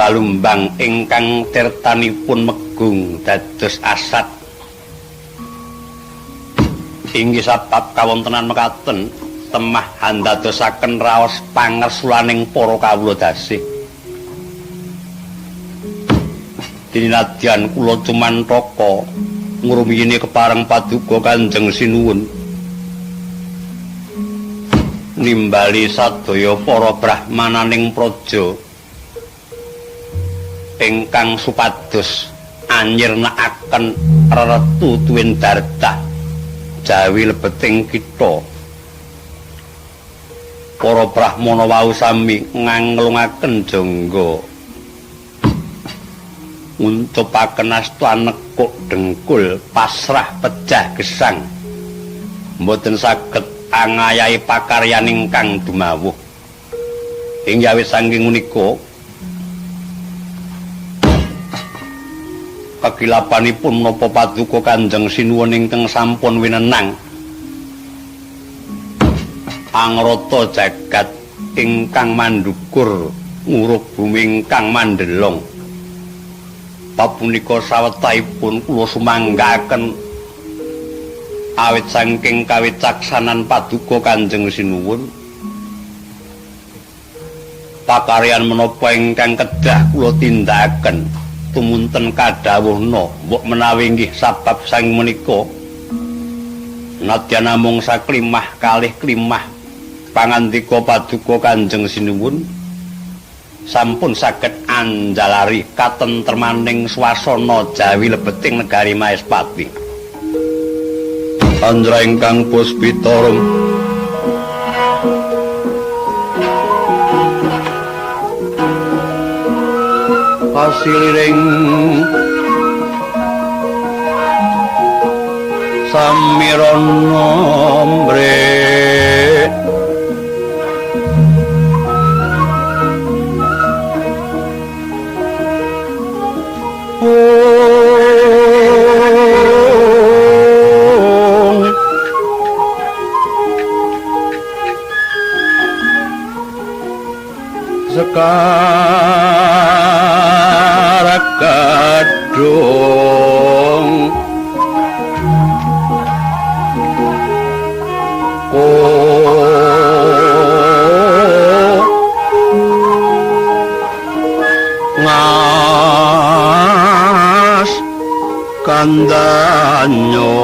Balumbang ingkang tirtanipun megung dados asat. Inggih sabab kawontenan mekaten temah andadosaken raos pangersulaning para kawula dasih. Dinadyan kula cumantaka ngrumiyini kepareng paduka Kanjeng Sinuwun nimbali sadaya para brahmananing praja ingkang supados anyirnakaken reretu tuwin dartah jawi lebeting kitha. Para brahmana wau sami nganglungaken jangga nguncupaken asta nekuk dengkul pasrah pejah gesang mboten saged angayahi pakaryan ingkang dumawuh. Ing yawis saking menika kekilapanipun menapa paduka Kanjeng Sinuwun ingkang sampun winenang angrata jagat ingkang mandukur ngurug bumi ingkang mandelong. Papunika sawetahipun kula sumanggaken awit saking kawicaksanan paduka Kanjeng Sinuwun pakaryan menapa ingkang kedah kula tindakaken tumunten kadhawuhna mbok menawi inggih sabab saking menika nadyan namung saklimah kalih klimah pangandika paduka Kanjeng Sinuwun sampun saged anjalari katentremaning swasana jawi lebeting negari Maespati. Andra ingkang puspitarum pasiliring samirana mbre Sekar kadung ngas kandanyo.